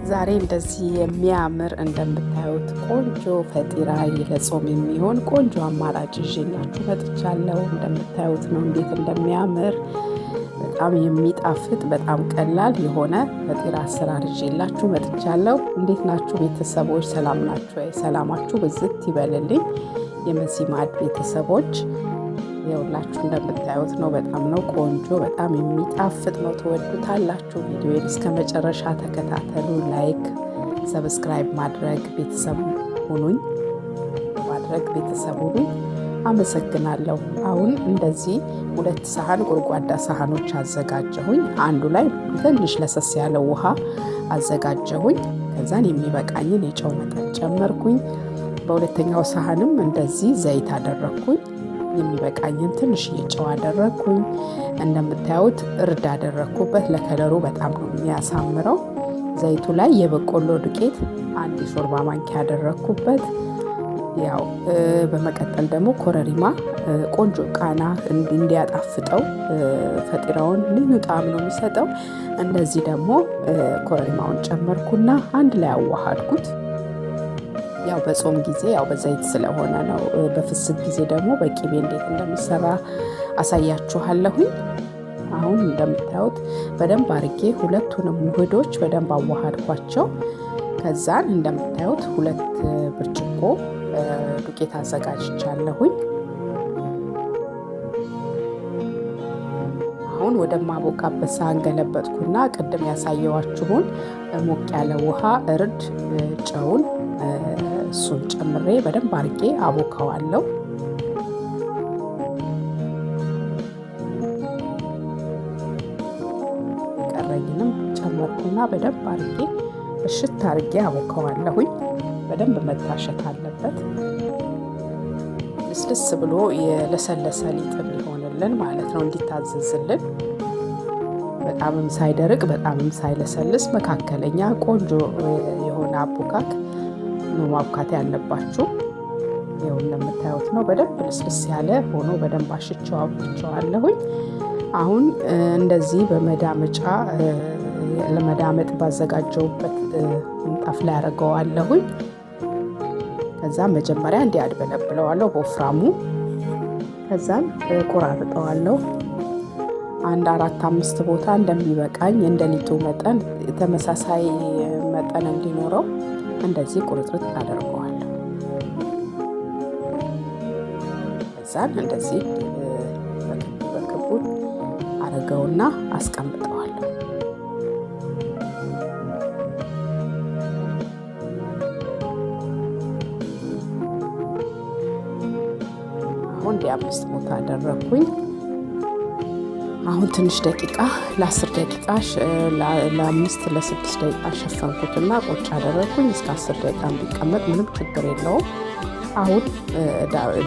ዛሬ እንደዚህ የሚያምር እንደምታዩት ቆንጆ ፈጢራ ለጾም የሚሆን ቆንጆ አማራጭ ይዤላችሁ መጥቻለሁ። እንደምታዩት ነው እንዴት እንደሚያምር፣ በጣም የሚጣፍጥ፣ በጣም ቀላል የሆነ ፈጢራ አሰራር ይዤላችሁ መጥቻለሁ። እንዴት ናችሁ ቤተሰቦች? ሰላም ናችሁ? ሰላማችሁ ብዝት ይበልልኝ። የመሲ ማዕድ ቤተሰቦች፣ ይኸውላችሁ እንደምታዩት ነው። በጣም ነው ቆንጆ፣ በጣም የሚጣፍጥ ነው። ትወዱታላችሁ። ቪዲዮን እስከ መጨረሻ ተከታተሉ። Like፣ subscribe ማድረግ ቤተሰብ ሁኑኝ ማድረግ ቤተሰብ ሁኑኝ። አመሰግናለሁ። አሁን እንደዚህ ሁለት ሳህን ጎድጓዳ ሳህኖች አዘጋጀሁኝ። አንዱ ላይ ትንሽ ለሰስ ያለ ውሃ አዘጋጀሁኝ። ከዛን የሚበቃኝን የጨው መጠን ጨመርኩኝ። በሁለተኛው ሳህንም እንደዚህ ዘይት አደረግኩኝ። የሚበቃኝን ትንሽዬ ጨው አደረግኩኝ። እንደምታዩት እርድ አደረግኩበት። ለ color ኡ በጣም ነው የሚያሳምረው። ዘይቱ ላይ የበቆሎ ዱቄት አንድ የሾርባ ማንኪያ አደረግኩበት። ያው በመቀጠል ደግሞ ኮረሪማ ቆንጆ ቃና እንዲያጣፍጠው፣ ፈጢራውን ልዩ ጣዕም ነው የሚሰጠው። እንደዚህ ደግሞ ኮረሪማውን ጨመርኩና አንድ ላይ አዋሃድኩት። ያው በጾም ጊዜ ያው በዘይት ስለሆነ ነው። በፍስክ ጊዜ ደግሞ በቂቤ እንዴት እንደሚሰራ አሳያችኋለሁኝ። አሁን እንደምታዩት በደንብ አርጌ ሁለቱንም ውህዶች በደንብ አዋሃድኳቸው። ከዛን እንደምታዩት 2 ብርጭቆ ዱቄት አዘጋጅቻለሁኝ። አሁን ወደማቦካበት ሳህን ገለበጥኩና ቅድም ያሳየዋችሁን ሞቅ ያለ ውሃ፣ እርድ፣ ጨውን እሱን ጨምሬ በደንብ አርጌ አቦካዋለሁ። የቀረኝንም ጨመርኩና በደንብ አርጌ እሽት አርጌ አቦካዋለሁኝ። በደንብ መታሸት አለበት። ልስልስ ብሎ የለሰለሰ ሊጥ እንዲሆንልን ማለት ነው፣ እንዲታዘዝልን፣ በጣምም ሳይደርቅ በጣምም ሳይለሰልስ መካከለኛ ቆንጆ የሆነ አቦካክ ነው ማብካት ያለባችሁ። ይኸው እንደምታዩት ነው። በደንብ ልስልስ ያለ ሆኖ በደንብ አሽቸው አብኩቸዋለሁኝ። አሁን እንደዚህ በመዳመጫ ለመዳመጥ ባዘጋጀውበት ምንጣፍ ላይ አደርገዋለሁኝ። ከዛ መጀመሪያ እንዲህ አድበለብለዋለሁ በወፍራሙ። ከዛም ቆራርጠዋለሁ። አንድ አራት አምስት ቦታ እንደሚበቃኝ፣ እንደ ሊጡ መጠን ተመሳሳይ መጠን እንዲኖረው እንደዚህ ቁርጥርጥ አደርገዋለሁ። ከዛን እንደዚህ በክብ በክቡ አረገውና አስቀምጠዋለሁ። አሁን እንዲህ አምስት ቦታ አደረግኩኝ። አሁን ትንሽ ደቂቃ፣ ለ10 ደቂቃ፣ ለ5 ለ6 ደቂቃ ሸፈንኩትና ቁጭ አደረግኩኝ። እስከ 10 ደቂቃ ቢቀመጥ ምንም ችግር የለውም። አሁን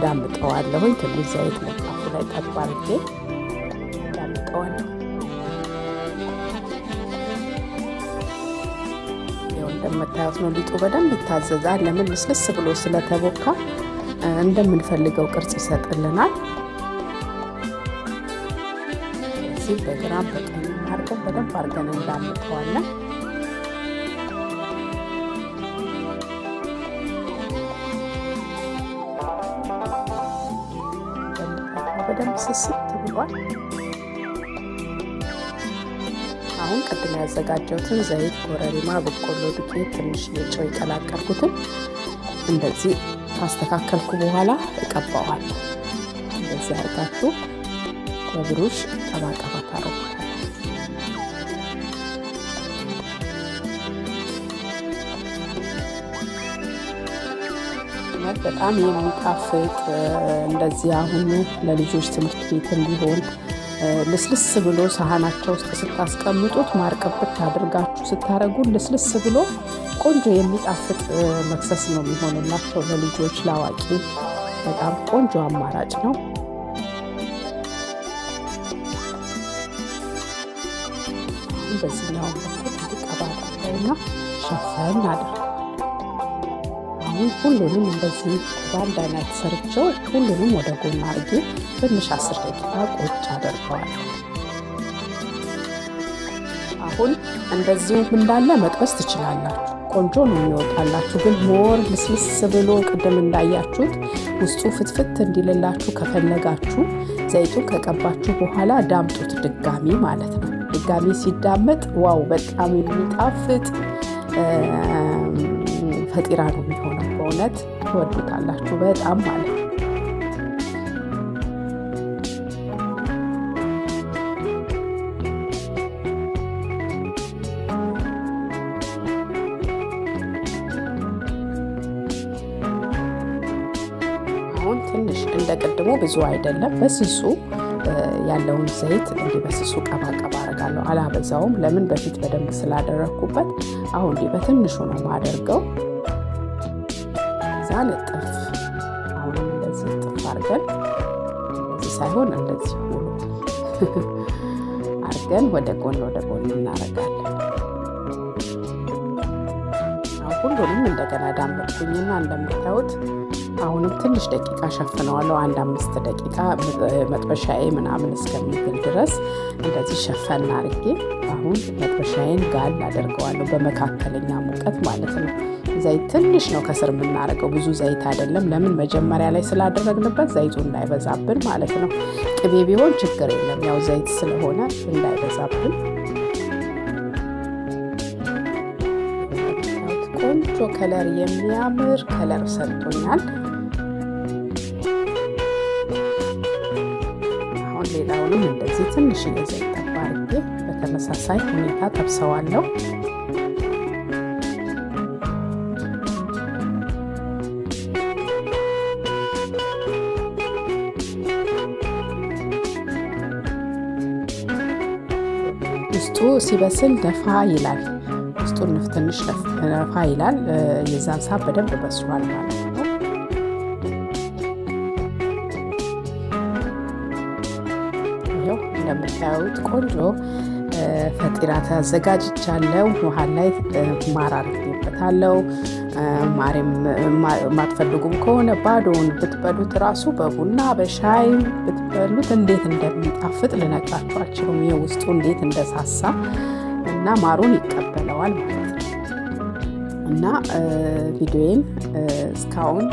ዳምጠዋለሁኝ። ትንሽ ዘይት ምንጣፉ ላይ ጠብ አድርጌ ዳምጠዋለሁ። ይኸው እንደምታዩት ነው። ሊጡ በደንብ ይታዘዛል። ለምን? ልስልስ ብሎ ስለተቦካ እንደምንፈልገው ቅርጽ ይሰጥልናል። እዚህ በግራም በቀኝ አድርገን በደንብ አድርገን እንዳምጠዋለን። በደንብ ስስት ብሏል። አሁን ቅድም ያዘጋጀሁትን ዘይት፣ ኮረሪማ፣ በቆሎ ዱቄት፣ ትንሽ የጨው የቀላቀልኩትን እንደዚህ ካስተካከልኩ በኋላ እቀባዋለሁ። እንደዚህ አድርጋችሁ በብሩሽ ቀባ ቀባ ታረጉታላችሁ። በጣም የሚጣፍጥ፣ እንደዚህ አሁኑ ለልጆች ትምህርት ቤትም ቢሆን ልስልስ ብሎ ሳህናቸው ውስጥ ስታስቀምጡት ማር ቅብት አድርጋችሁ ስታረጉ ልስልስ ብሎ ቆንጆ የሚጣፍጥ መክሰስ ነው የሚሆንላቸው ለልጆች፣ ለአዋቂ በጣም ቆንጆ አማራጭ ነው። በዚህኛው በኩል እንዲቀባ አድርገውና ሸፈን አድርገዋለሁ። አሁን ሁሉንም እንደዚህ በአንድ አይነት ሰርቸው ሁሉንም ወደ ጎን አድርጌ ትንሽ 10 ደቂቃ ቁጭ አደርገዋለሁ። አሁን እንደዚሁም እንዳለ መጥበስ ትችላላችሁ። ቆንጆ ነው የሚወጣላችሁ። ግን more ልስልስ ብሎ ቅድም እንዳያችሁት ውስጡ ፍትፍት እንዲልላችሁ ከፈለጋችሁ ዘይቱን ከቀባችሁ በኋላ ዳምጡት ድጋሚ ማለት ነው። ድጋሚ ሲዳመጥ wow በጣም የሚጣፍጥ ፈጢራ ነው የሚሆነው። በእውነት ትወዱታላችሁ በጣም ማለት ነው። አሁን ትንሽ እንደ ቅድሙ ብዙ አይደለም፣ በስሱ ያለውን ዘይት እንዲህ በስሱ ቀባ ቀባ አደርጋለሁ። አላበዛውም። ለምን በፊት በደንብ ስላደረግኩበት አሁን እንዲህ በትንሹ ነው ማደርገው። እዛ ልጥፍ፣ አሁንም እንደዚህ ጥፍ አድርገን፣ እንደዚህ ሳይሆን እንደዚህ ሙሉ አድርገን ወደ ጎን ወደ ጎን እናደርጋለን። ሁሉንም እንደገና ዳመጥኩኝና እንደምታዩት አሁንም ትንሽ ደቂቃ ሸፍነዋለሁ። አንድ 5 ደቂቃ መጥበሻዬ ምናምን እስከሚግል ድረስ እንደዚህ ሸፈን አድርጌ አሁን መጥበሻዬን ጋል አደርገዋለሁ፣ በመካከለኛ ሙቀት ማለት ነው። ዘይት ትንሽ ነው ከስር የምናደርገው፣ ብዙ ዘይት አይደለም። ለምን መጀመሪያ ላይ ስላደረግንበት ዘይቱ እንዳይበዛብን ማለት ነው። ቅቤ ቢሆን ችግር የለም፣ ያው ዘይት ስለሆነ እንዳይበዛብን። ቆንጆ color፣ የሚያምር color ሰጥቶኛል። አሁን ሌላውንም እንደዚህ ትንሽ ዘይት ጠብ አድርጌ በተመሳሳይ ሁኔታ ጠብሰዋለሁ። ውስጡ ሲበስል ነፋ ይላል። ውስጡ ትንሽ ነፋ ይላል። የዛን ሰዓት በደንብ በስሏል ማለት ነው። ይኸው እንደምታዩት ቆንጆ ፈጢራ ተዘጋጅቻለሁ። መሀል ላይ ማር አድርጌበታለሁ። ማርም የማትፈልጉም ከሆነ ባዶውን ብትበሉት ራሱ በቡና በሻይ ብትበሉት እንዴት እንደሚጣፍጥ ልነግራችሁ አልችልም። ይሄ ውስጡ እንዴት እንደሳሳ እና ማሩን ይቀበለዋል ማለት ነው። እና ቪዲዮዬን እስካሁን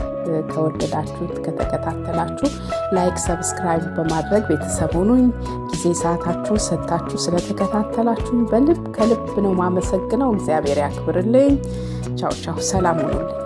ከወደዳችሁት ከተከታተላችሁ like፣ subscribe በማድረግ ቤተሰብ ሁኑኝ። ጊዜ ሰዓታችሁ ሰጥታችሁ ስለተከታተላችሁ በልብ ከልብ ነው ማመሰግነው። እግዚአብሔር ያክብርልኝ። ቻው ቻው። ሰላም ሁኑልኝ።